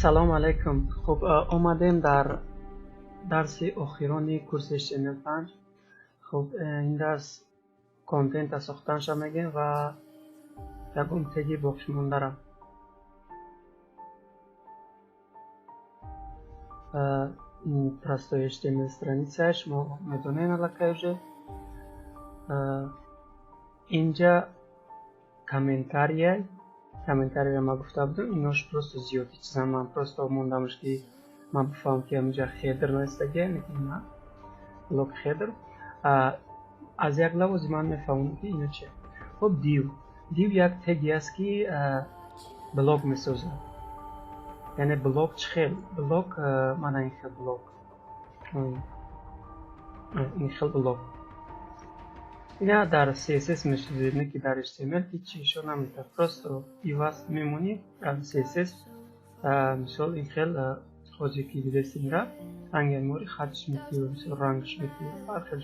Салом алейкум. Хуб, омадем дар дарси охирони курси HTML5. Хуб, ин дарс контента сохтанша мегем ва ягон теги боқимондаро. Простой HTML страницааш мо медонем аллакай уже. Инҷа комментария, комментарияро ман гуфта будам, инош просто зиёди чизан, ман просто мондамш, ки ман бифаҳмам, ки ҳаминҷа header навистагия, лекин на блок header. Аз як лавози ман мефаҳмам, ки ино чи. Хуб, div. Div як теги аст, ки блок месозад. Яъне блок чӣ хел? Блок мана ин хел блок. Ин хел блок. Ина дар CSS месозед, не ки дар HTML ҳеҷ ишора наметавад. Просто иваз мемонӣ дар CSS, мисол, ин хел ҳозир ки дидест, инра ранги мори хатш метиё, мисол, рангш метиё, ҳар хел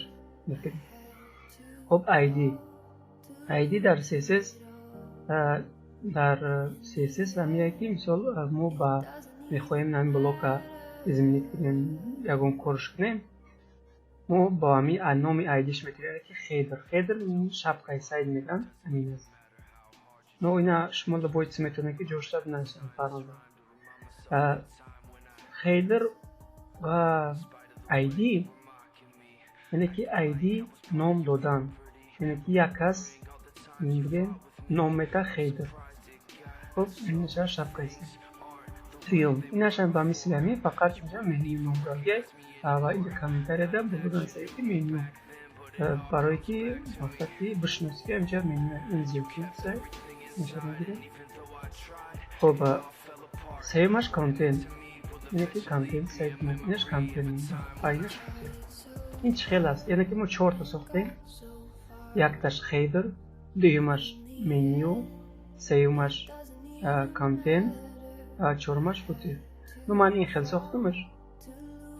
мекунӣ. Хуб, ID. ID дар CSS ҳамине, ки мисол мо ба мехоҳем ҳамин блока изменить кунем, ягон корш кунем, мо бо ҳамин номи ID-ш метавонем, ки header. Header шапкаи сайт мегӯянд, ҳамин аст. Но ина шумо любой чиз метавонед, ки ҷошта бинависед, фарқ надорад. Header ва ID, яъне ки ID ном додан, яъне ки як кас бигем ном мета header. Хуб, ин мешавад шапкаи сайт. Дуюм, инашам ба мисли ҳамин, фақат инҷа меню ном дорад ва инҷа комментарияда буда, ки меню, барое ки мақсад ки бишносӣ, ки инҷа меню ин зиёдки аст, инҷа мегирем. Хуб, сеюмаш контент, яъне ки контент сайт, инаш контент, инаш. Ин чӣ хел аст? Яъне ки мо чорта сохтем: якташ header, дуюмаш меню, сеюмаш контент, чорумаш footer. Ну, ман ин хел сохтамаш,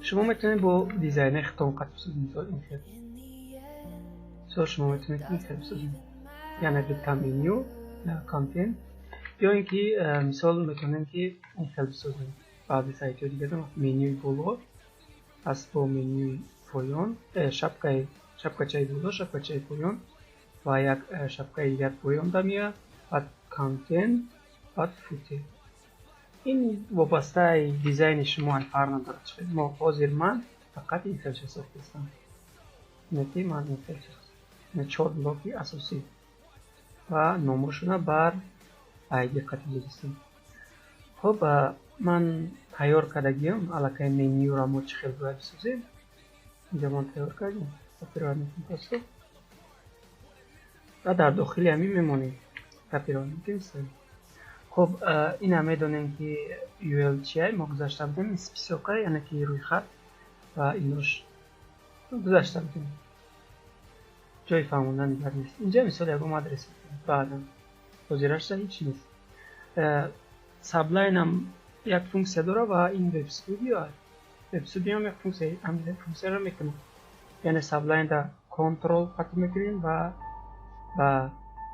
шумо метавонед бо дизайнери худтон қат бисозед. Мисол, ин хел, мисол, шумо метавонед ин хел бисозед, яъне дута меню, контент, ё ин ки мисол метавонем, ки ин хел бисозем. Баъзе сайтҳои дигар менюи боло аст бо менюи поён, шапкаи, шапкачаи боло, шапкачаи поён ва як шапкаи дигар поён меояд, баъд контент, баъд footer. Ин вобастаи дизайни шумо, фарқ надорад. Мо ҳозир ман фақат ин хелша сохтастам, ине ки ман ин хелша, чор блоки асосӣ ва номошона бар ID қатӣ додистам. Хуб, ман тайёр кардагиам аллакай менюро, мо чӣ хел бояд бисозем, инҷа ман тайёр кардем. Копировать мекунем просто ва дар дохили ҳамин мемонем, копировать мекунем. Хуб, ина медонем, ки UL чия, мо гузашта будем, списока, яъне ки рӯйхат, ва инош гузашта будем, ҷои фаҳмондан дигар нест. Инҷа мисол ягон адрес, баъдан ҳозирашта ҳеҷ нест. Sublime як функсия дорад ва ин Web Studio, Web Studio як функсия, ҳамин функсияро мекунад. Яъне Sublime да Control қатӣ мекунем ва ба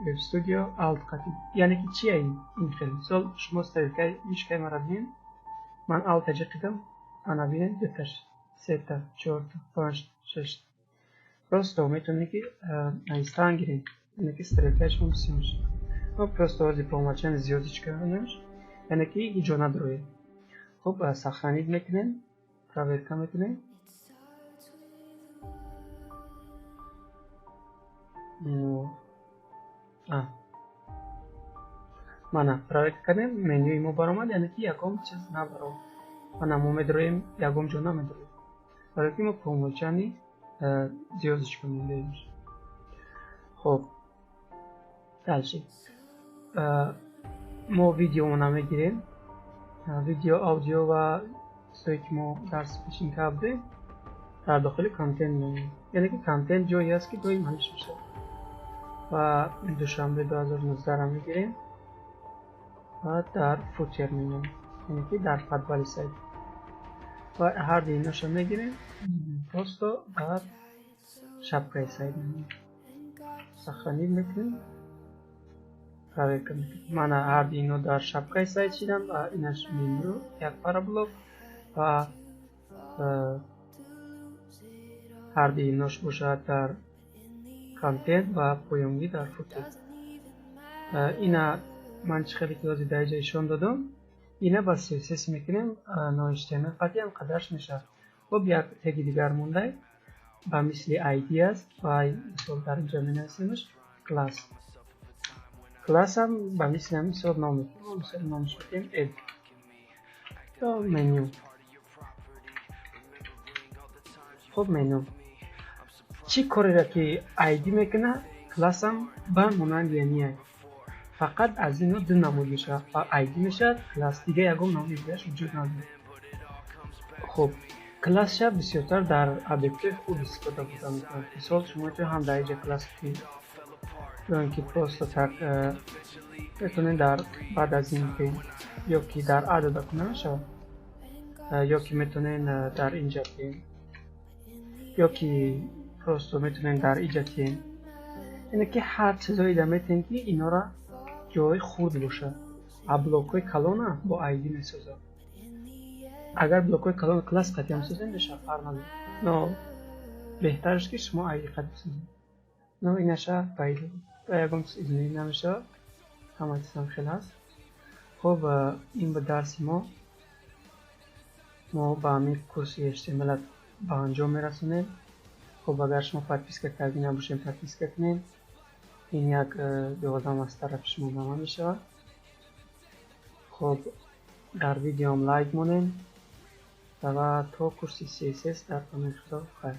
Web Studio Alt қатӣ. Яъне ки чия ин? Ин хел, мисол, шумо стрелкаи мишкаи маро бинед, ман Alt ҷиқидам, ана бинед, дуташ, сета, чорта, панҷта, шашта. Просто метавонед, ки навистан гиред, яъне ки стрелкаи шумо бисёр мешавад. Мо просто ҳозир по умолчанию звёздочка, яъне ки ҳеҷ ҷо надроед. Хуб, сохранить мекунем, проверка мекунем. Мана, проверка кардем, менюи мо баромад, яъне ки ягон чиз набаромад. Мана, мо медроем, ягон ҷо намедроем, барое ки мо по умолчанию звёздочка мондаем. Хуб, дальше мо видеомона мегирем, видео, аудио ва чизое ки мо дарс пешин кардем, дар дохили контент мемонем. Яъне ки контент ҷое аст, ки доим ҳалиш мешавад, ва Душанбе 2019-ро мегирем ва дар footer мемонем, яъне ки дар подвали сайт, ва ҳар ду иноша мегирем, просто дар шапкаи сайт мемонем, сохранить мекунем. Проверка мекунем. Мана, ҳарду ино дар шапкаи сайт шиданд ва инаш меню, як пара блок, ва ҳарду инош бошад дар контент ва поёнгӣ дар футер. Ина ман чӣ хеле ки ҳозир дар инҷа ишон додам, ина ба CSS мекунем, но HTML қатъиян қадарш мешавад. Хуб, як теги дигар мондай, ба мисли ID аст ва мисол дар инҷа менависемаш класс. Классам ба мисли ҳамин мисол ном мекунем, мисол номаш мекунем add ё меню. Хуб, меню чӣ кореро ки ID мекунад, классам ба монанди яъне, фақат аз ино ду намуд мешавад: ID мешавад, класс, дига ягон намуди дигараш вуҷуд надорад. Хуб, классша бисёртар дар объектҳои худ истифода бурда метавонад. Мисол, шумо метавонед ҳам дар инҷа класс кунед, ё ин ки просто так метавонед дар баъд аз ин кунед, ё ки дар а дода кунда мешавад, ё ки метавонед дар инҷа кунед, ё ки просто метавонед дар инҷа кунед. Яъне ки ҳар чизое да метавонед, ки инора ҷои хурд бошад, а блокҳои калона бо ID месозад. Агар блокҳои калон класс қатъиам созем, мешавад, фарқ надорад, но беҳтараш ки шумо ID қатъи созед. Но инаша ба ID ба ягон чиз изменӣ намешавад, ҳама чизам хел ҳаст. Хуб, ин ба дарси мо, мо ба ҳамин курси HTML ба анҷом мерасонем. Хуб, агар шумо подписка кардӣ набошед, подписка кунед. Ин як ёрдам аз тарафи шумо ба ман мешавад. Хуб, дар видеоам лайк монед ва то курси CSS дар паноҳи Худо, хайр.